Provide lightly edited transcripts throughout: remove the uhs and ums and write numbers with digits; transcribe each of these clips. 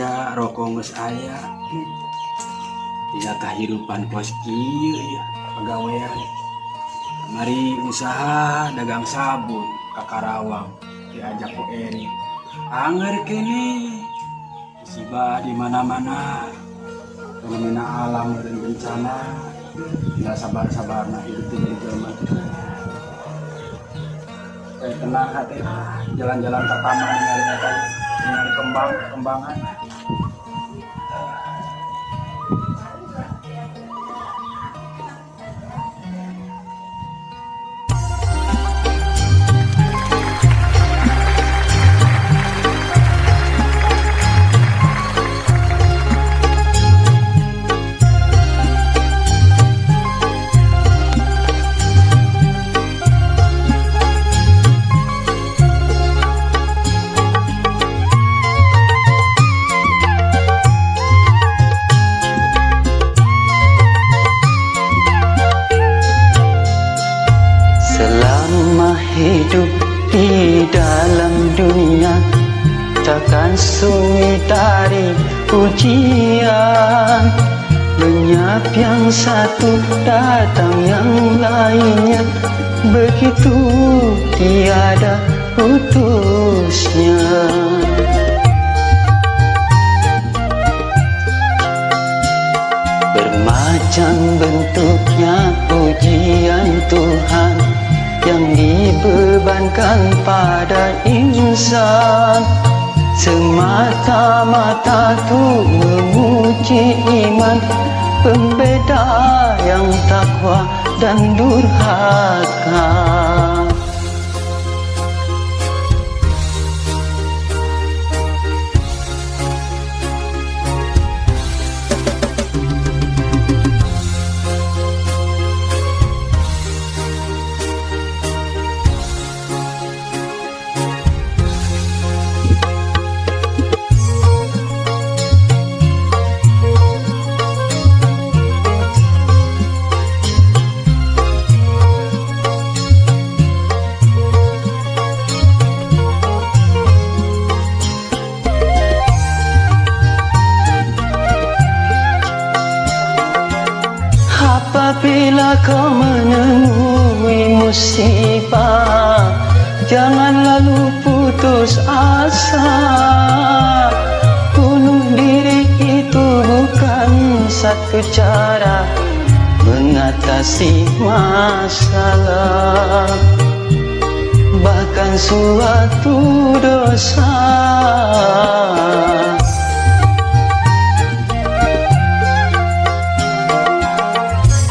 Aya, rokok geus aya. Tinggal kehidupan kos kieu ya, pagawean. Mari usaha dagang sabun ka Karawang diajak ku Eri. Angger kene musibah di mana-mana. Fenomena alam dan bencana. Tinggal sabar-sabarna hidup teh jadi jelema teh. Kayak tenang hati ah, jalan-jalan ke taman ningali eta, ningali kembang kembangan. Selama hidup di dalam dunia, takkan sunyi dari ujian. Lenyap yang satu, datang yang lainnya. Begitu tiada putusnya. Bermacam bentuknya ujian Tuhan yang dibebankan pada insan, semata-mata tuh menguji iman, pembeda yang takwa dan durhaka. Apabila kau menemui musibah, jangan lalu putus asa. Bunuh diri itu bukan satu cara mengatasi masalah, bahkan suatu dosa.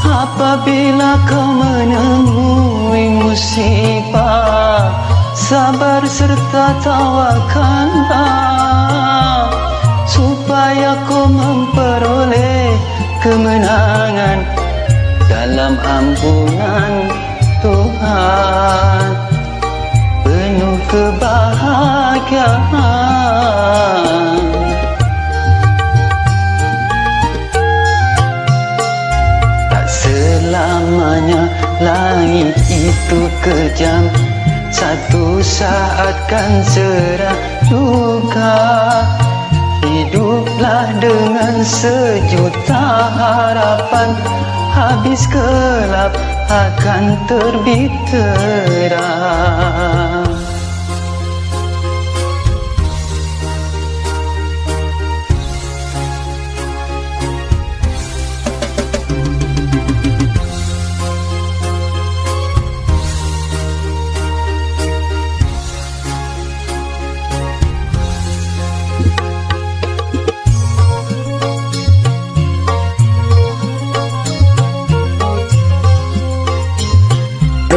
Apabila kau menemui musibah, sabar serta tawakallah, supaya kau memperoleh kemenangan dalam ampunan Tuhan, penuh kebahagiaan. Tak selamanya langit itu kejam, satu saat kan cerah duka. Hiduplah dengan sejuta harapan, habis gelap akan terbit terang.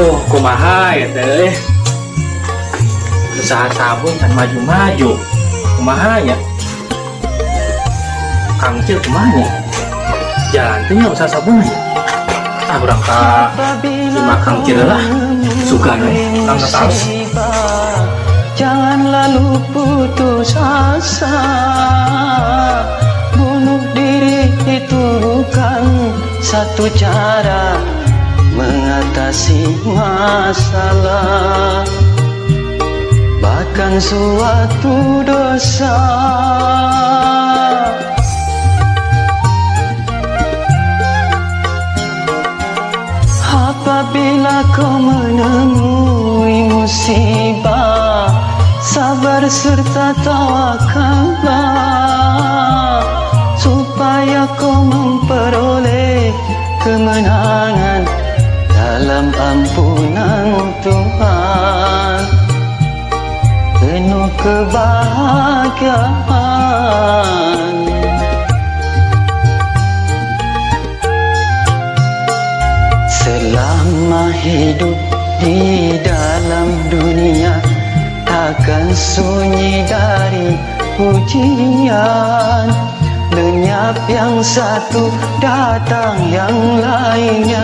Duh, kumaha ya teh? Usaha sabun can maju-maju. Kumaha ya? Kang Cil kumaha ya? Jalan teh nya usaha sabun ya? Ah, urang ka imah Kang Cil lah. Suka we, Kang tahu. Jangan lalu putus asa. Bunuh diri itu bukan satu cara mengatasi masalah, bahkan Bukan suatu dosa. Apabila kau menemui musibah, sabar serta tawakallah, supaya kau memperoleh kemenangan dalam ampunan Tuhan, penuh kebahagiaan. Selama hidup di dalam dunia, takkan sunyi dari ujian. Lenyap yang satu, datang yang lainnya.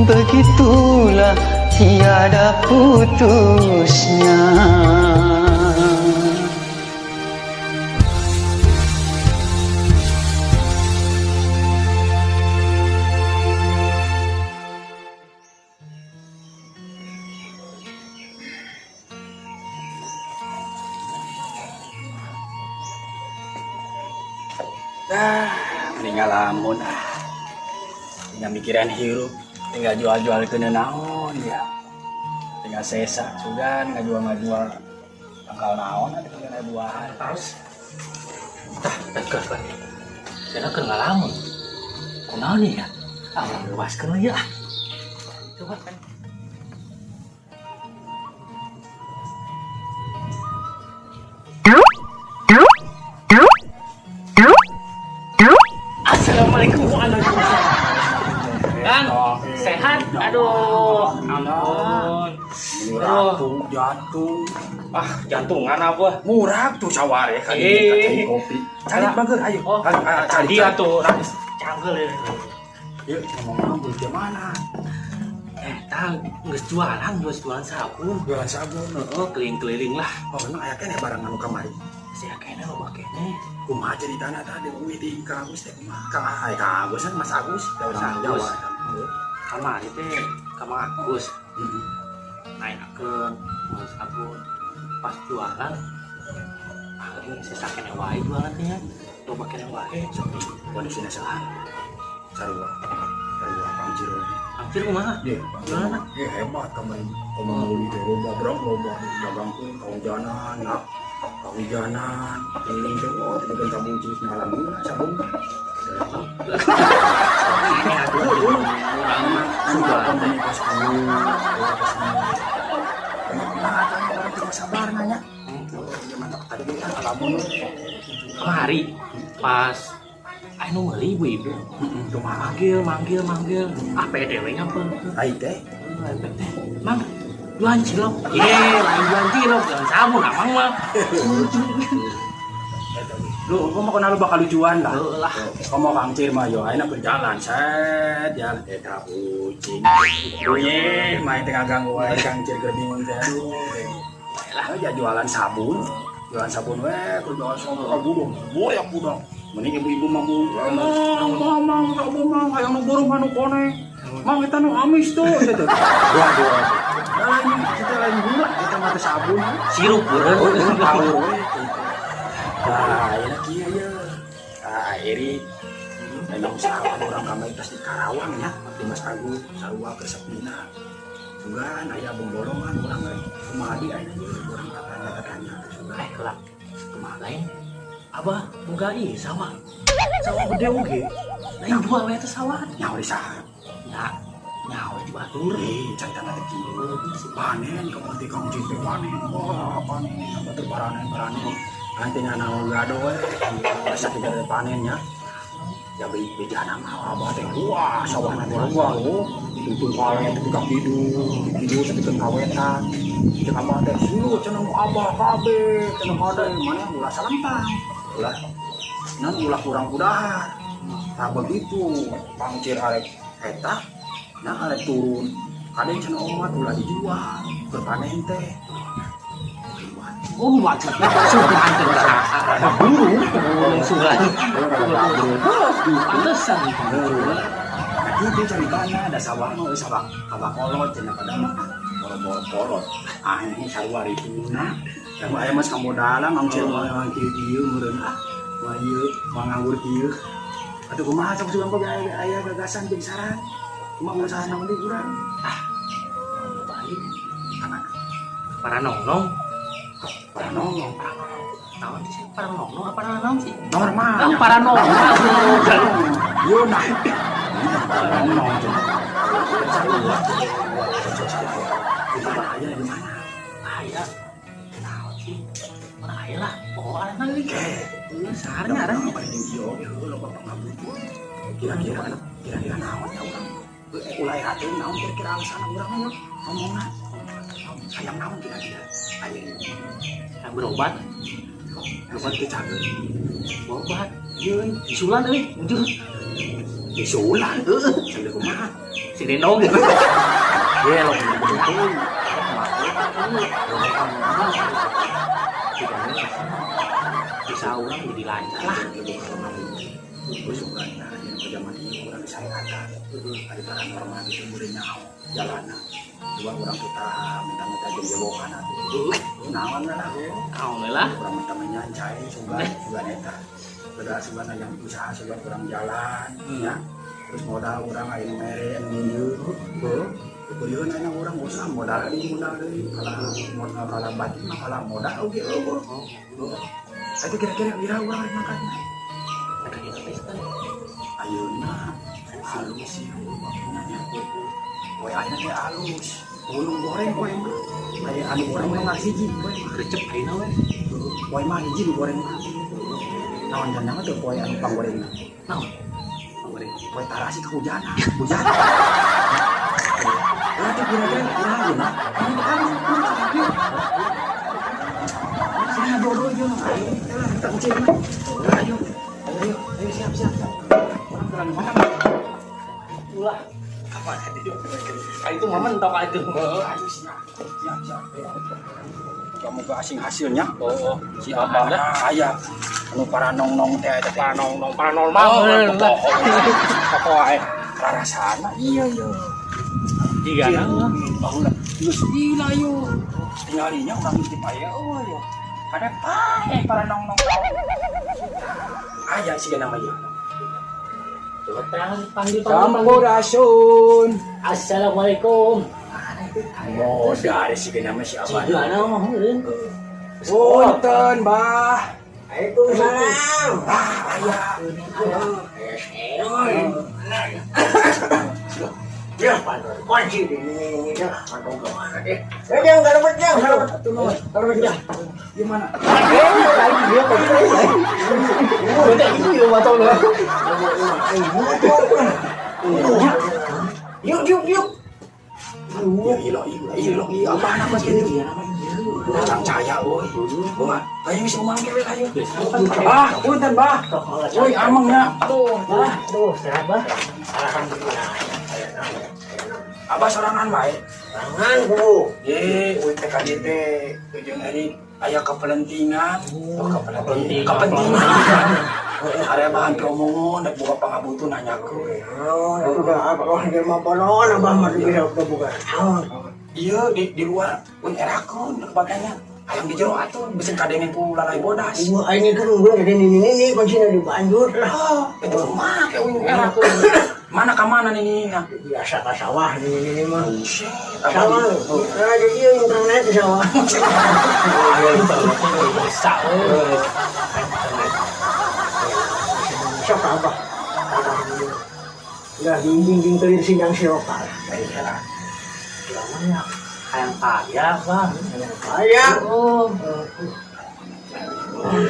Begitulah tiada putusnya. Ah, meninggal lamun ah. Tinggal mikiran hirup, tinggal jual-jual ke naon ya. Tinggal sesa sugan ngajual-ngajual tangkal naon ada tinggal buahan. Terus. Tah, tegas kan. Cenah keur ngalamun. Kunaon ya? Ah, urang lewaskeun we ya. Coba kan. Assalamualaikum, waalaikumsalam. Kang, sehat? Aduh, ampun. Murah tuh jantung. Ah, jantungan apa? Murah tuh saware kan Eh. kopi. Cari bager ayo. Oh, Ayo, ayo, cari. dia Cari. tuh canggel ya. Yuk, ngomong ngomong di mana? Eh, tang, geus jualan, geus jualan sabun. Jualan sabun. Heeh, keliling-keliling lah. Oh, memang aya keneh barang anu kamari. Sia keneh loba keneh. Kumaha ceritana tadi uwi di Kang Agus teh kumaha? Kang ay Kang Agus kan Mas Agus, Mas Agus. Kamari teh ka Mang Agus. Heeh. Naikkeun meuli sabun. Pas jualan, ah, ini sisa keneh wae jualan teh nya. Loba keneh wae. Sepi. Kondisinya saha? Sarua. Sarua Kang Ciro. Hampir kumaha? Dia, Jualan. Dia hebat kamari. Ngomong meuli teh loba brong loba dagangkeun kahujanan, ya. Kahujanan, keliling teh oh teh sabun cilik alhamdulillah sabun. Ini atuh urang mah Sudah jualan teh. kami pas kamu, pas kamu. Nah, orang tidak sabar nanya. Ya mantap tadi kan alamun. Kamari pas anu meuli ibu-ibu Kumaha? manggil manggil manggil, ah, pede we nyampeun. Ai teh. Mang, jualan cilok? Ye, lain jualan cilok, jualan sabun amang mah. Lu, gua mau kenal lu bakal lucuan lah. Heuh lah. Kau mau Kang Cir mah yo, ayeuna berjalan set jalan eta kucing. Bunyi main tengah ganggu wae Kang Cir keur bingung teh aduh. Lah ya jualan sabun, jualan sabun we, keur jualan sabun ka budak, boyak budak. Mending ibu-ibu mah bu, mang mang mang sabun mang hayang nu beureum anu koneng. Mang eta nu amis tuh gitu. Waduh. Lain kita lain gula, kita mah teh sabun. Sirup beureum. Oh, power we gitu. Nah, ini kieu ye. Ah, iri memang usaha orang kamari tos di Karawang ya, di Mas Agus sarua ke Sepina. Sugan aya bongbolongan urang we. Kumaha di ayeuna ye urang katanya-katanya sugan. Eh, kelak. Kumaha lain? Abah boga ieu sawah. Sawah gede oge. Lain jual we teh sawah. Nyaho di saha? Nya, nyaho di batur. Eh, caritana teh kieu. Panen kamu teh Kang Cir teh panen. Wah, panen batur paranen paranen. Nanti ngana gado we. Asa kita teh panennya. Ya beli bejana mah abah teh wah sawahna teh wah oh tungtung kawe teh ka kidul kidul sakitu kawetan cek abah teh silu cenah nu abah kabeh cenah kade mana ulah salempang ulah nan ulah kurang kudahar. Tah begitu pangcir arek eta nah arek turun kade cenah omat ulah dijual keur panen teh. Oh, maksudnya sugan teh rasa. Burung, burung sugan. Pantesan. Nah, itu ceritanya ada sawah mah sawah sawah kolot cenah pada mah. Boro-boro kolot. Ah, ini sarua ribuna. Yang aya mah kamodalan ngangcir mah yang kieu kieu meureun ah. Mah ieu mah nganggur kieu. Atuh kumaha sok sugan aya aya gagasan jeung saran. Kumaha usaha naon deui urang? Ah, balik. Kamana? Paranongnong. Paranongnong. Naon sih paranongnong apa naon sih? Normal. Ah, paranormal. Yo nah. Paranongnong. Itu bahaya di mana? Bahaya. Naon sih? Mana aya lah. Pokoknya lagi. Saharnya Ada arahnya. apa yang kieu oge heueuh loba pangabutuh. Kira-kira kira-kira naon ya urang? Ulah hati naon kira-kira alasan urang mah ngomongna. Hayang naon kira-kira? Aya Yang berobat. berobat ke cager. Berobat. Ieu bisulan euy, muncul. Bisulan heueuh. Sambil kumaha? Si Reno gitu. Ye lo betul. Bisa urang jadi lancar lah. Gue suka nah, yang zaman ini urang disehatan. Ada paranormal gitu boleh nyaho jalana. Dua orang kita minta-minta jeung jebokan atuh. Naon lah Naon lah. Urang minta menyancai sugan sugan eta. Beda sugan yang usaha sugan urang jalan ya. Terus modal urang aya nu mere anu minjeun. Heuh. Beureun aya urang usaha modal deui modal deui. Kalah modal kalah batin mah kalah modal oge eueuh. Itu kira-kira wira urang rek mangkatna. Ada kita tes kan. Ayeuna halus sih waktunya nya. Poe ayeuna teh halus. Gunung goreng poe mah. Aya anu goreng mah ngar hiji poe mah. Gercep ayeuna we. Poe mah hiji nu goreng mah. Naon jangan teh poe anu panggorengna. Naon? Panggoreng. Poe tarasi kehujanan. Hujan. Ya teh kira-kira kira ayeuna. Ini halus yuk. Sini ngobrol dulu yuk. Ayo, kita kunci. Ayo. Ayo, ayo siap siap. Orang terlalu mana? Ulah. Apa tadi? Ah, itu mah mentok aja. Ayo siap, siap, siap. Moga asing hasilnya. Oh, Si abah aya anu paranongnong teh eta teh. Paranongnong paranormal. Oh, Bener lah. Pokok ae rarasana iya iya. Jika na. Baheula geus gila yo. Tinggalinya urang ngintip aya eueuh yo. Ada pae paranongnong. Aya siga nama ieu. Coba terang panggil panggil. Sampurasun. Assalamualaikum. Modal siga nama si abah. Jika na mah meureun. Punten, Bah. Waalaikumsalam. Ah, aya. Ya, kunci di ini dah. Aduh, gimana deh? Eh, jangan kalau jangan kalau kalau jangan. Gimana? Yuk, yuk, yuk. Ya ilo ilo ilo ilo apa anak mas gitu? Urang caya euy. Wah, ayo geus ngomong we ayo. Ah, punten, Bah. Euy, ameng nya. Tuh, tuh, sehat, Bah. Alhamdulillah. Abah sorangan bae. Tangan, Bu. Ye, euy teh ka dieu teh tujuan hari aya kepentingan. Oh, kepentingan. Kepentingan. Area bahan omongan rek boga pangabutuh nanyakeun. Oh, itu udah apa? Oh, dia mau bolon, abah mah bisa udah buka. Iya, di luar pun erakeun kebatanya. Hayang di jero atuh bisa kadengen ku lalai bodas. Wah, ini kan gue ada ini ini kuncinya di Banjur lah. Oh, itu mah kayak uing erakeun. Mana ka mana nih nah? Biasa ke sawah ini ini mah. Buset, Sawah, nah jadi internet di sawah. Bisa euy. Sok apa? Udah dinding kelir sinyang siropa. Iya. Namanya hayang kaya, Bang. Kaya, Oh,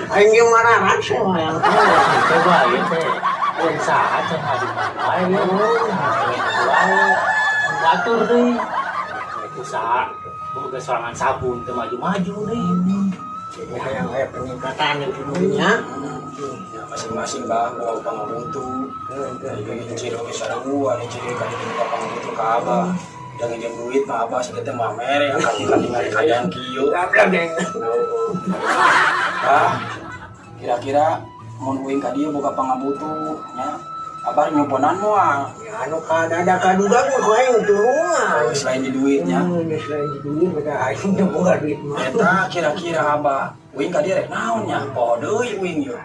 aing yang marah sih hayang kaya. coba ya teh. Usaha teh maju wae ya. Wae. Ngatur deui. Usaha boga sorangan sabun teu maju-maju deui. Jadi hayang aya peningkatan itu dunia. Ya, masing-masing bang, bawa pangabutuh. Dari kecil oge sarua, dari kecil ka dieu minta pangabutuh ka abah. Udah nginjem duit mah abah sih teh mah mere angkat tinggal kayang kieu. Gablak deh. Bah, kira-kira mun uing ka dieu boga pangabutuh nya. Abah nyomponan moal. Ya anu kada kaduga mah ku aing tulungan. Oh, selain di duitnya. Selain di duit mah aing teu boga duit mah. Eta kira-kira Abah, uing ka dieu rek naon nya? Poho deui uing yeuh.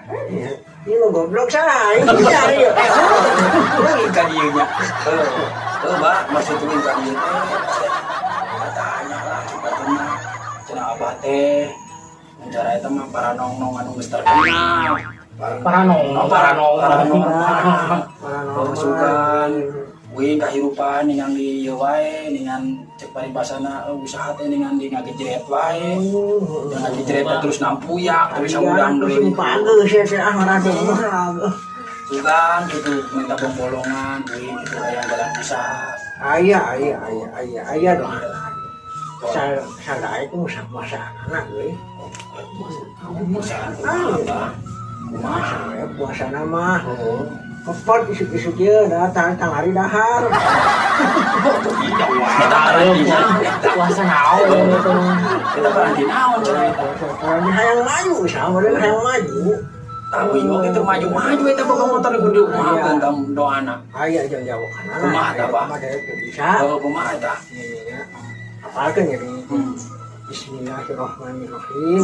Ini mah goblok salah aing bisa ieu. Uing ka dieu nya. Heuh. Heuh, Bah, maksud uing ka dieu teh. Tanya lah kita teh mah. Cenah Abah teh cara eta mah para nong-nong anu geus terkenal. Paranong, Oh, paranong, paranong. Paranormal. Oh, sugan. Uing kahirupan ningan di ieu wae, ningan cek paribasana usaha teh ningan di ngagejret wae. Jangan ngagejret teh terus nampuyak, terus saudang deui. Pageus ya teh ah rada mah. Sugan gitu minta pembolongan, uing gitu hayang jalan usaha. Aya aya aya aya aya doa. Sal salah itu masa anak euy. Usaha kumaha, Bah? Kumaha? Masa we puasa mah. Oh. Kepot isuk-isuk ieu datang tangari dahar. Eta karantina, Puasa naon itu. eta karantina naon cenah eta. Kalau hayang maju, sama meureun hayang maju. Tah uing oge teu maju-maju eta boga motor kudu kumaha tah doana. Aya jauh jauh kana. Kumaha tah, Pak? Mah teu bisa. Oh, kumaha eta? Iya, apalkeun ya ini. Bismillahirrahmanirrahim.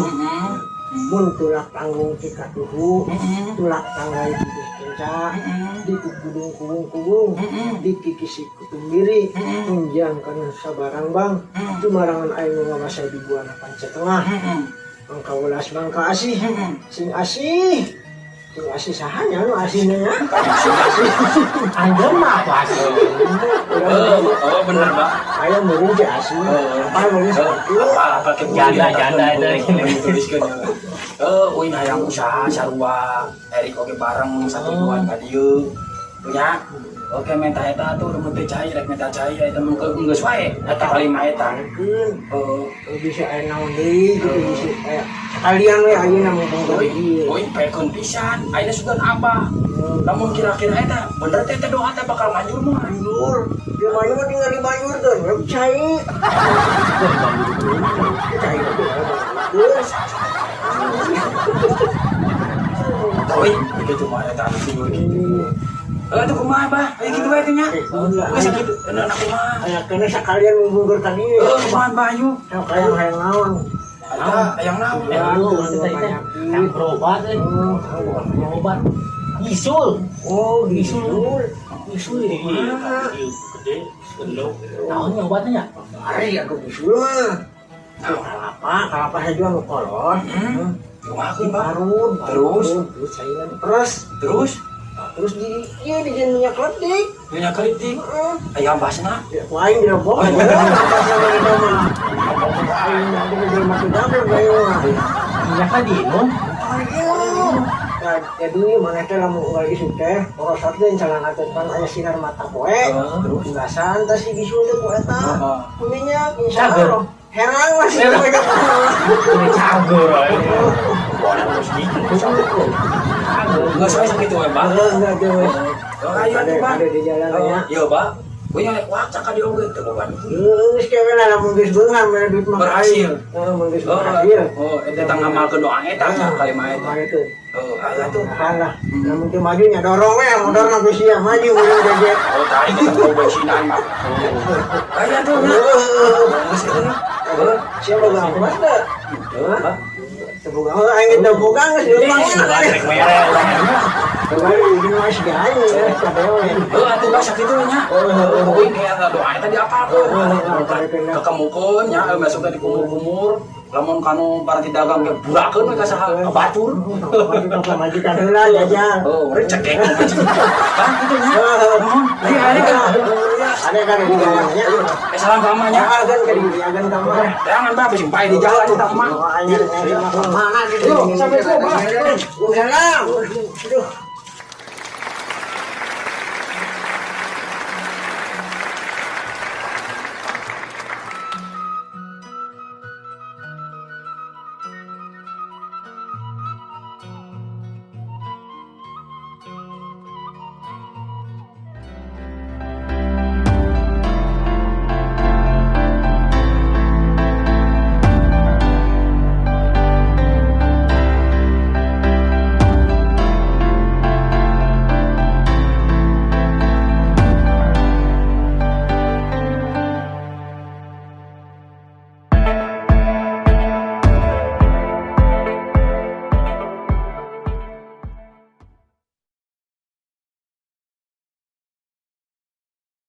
Mun tulak tanggung ti katuhu, tulak tanggai ti kenca, di kukudung kubung-kubung, di kikisi kutumbiri, tunjang kana sabarangbang, tumarangan aing ngamasai di buana pancatengah, mangka welas mangka asih, sing asih, sing asih sahanya anu asihnya nya. Anjeun mah apa sih? Oh, oh bener, Pak. Aya meureun teh asih, apa meureun sakitu. Apa apa ke Janda, janda itu. Tuliskeun. Eh, uing hayang usaha sarua Erik oge bareng satu ka dieu. Nya. Oke minta eta tuh udah teu cai rek minta cai eta mun geus wae eta kali mah eta. Keun. Heeh. Bisa aya naon deui gitu bisa aya sekalian we ayeuna mumpung Uing, ieu. uing pekeun pisan. Ayeuna sugan Abah. Lamun kira-kira eta bener teh eta doa teh bakal manjur mah. Manjur, di mana mah tinggal dibanjurkeun, we cai. Cai terus. Uing, gitu mah eta anu tidur gitu. Eh, atuh kumaha, Bah? Aya kitu wae teh nya. Geus sakitu, enak kumaha. Aya kena sekalian mumpung tadi. Eh, kumaha Bayu? Kayak hayang naon. Ada hayang naon? Eh, lu kita itu yang berobat eh. Berobat. Bisul. Oh, bisul. Bisul ini gede, gede. Tahunnya obatnya ya? Ari aku bisul mah. Kalapa, kalapa hejo anu kolot. Kumaha kuy, Bah? Parut, Terus? Terus cairan peres. Terus Terus di ieu dijieun minyak kletik. minyak keriting. Heeh. Aya ambasna. Ya, ku aing dirobok. Apa sama itu mah. Aing nanti di mati dapur aing mah. Minyaknya diinum. Nah, jadi mana teh lamun unggal isuk teh, porosot teh celana teh pan aya sinar mata poe. Terus? Unggasan teh si bisul teh ku eta. Heeh. Ku minyak insya Cager. Allah. Herang lah sih banyak. Ini cager. Boleh terus gitu. Enggak saya sakitu we, Bah. Enggak tuh. Oh, ayo atuh, Bah. Ada di jalan ya. Iya, Bah. Uing rek wakca ka dieu oge teu boga duit. Geus kewe lah lamun geus beunghar mere duit mah. Berhasil. Heeh, mun geus Oh, berhasil. oh, eta ngamalkeun doa eta nya kali mah eta. Itu. Oh, aya tuh. Alah, lamun teu maju nya dorong we, modorna ku sia maju mun jejet. Oh, tadi kita mau bensinan mah. Aya tuh nya. Geus kitu nya. Heuh. Sia boga ongkos teu? Heuh, Bah. Teu boga, oh, aing teu boga geus leumpang. Rek mere urang. Ini mah aing ya, kadewe. Heuh, atuh bah sakitu nya. Uing kayak doa eta diapalkeun. Kekemukeun nya masuk teh di kumur-kumur. Lamun kanu paranti dagang ge burakeun we ka saha ka batur. Majikan heula jajal. Oh, rek cekek. Bang kitu nya. Nuhun. Ayo ayo kan. Ada kan di jalannya. Eh salam ka nya. Agan ka di agan ka mah. Jangan bah bisi pae di jalan eta mah. Mana gitu. Assalamualaikum, Bah. Waalaikumsalam. Aduh.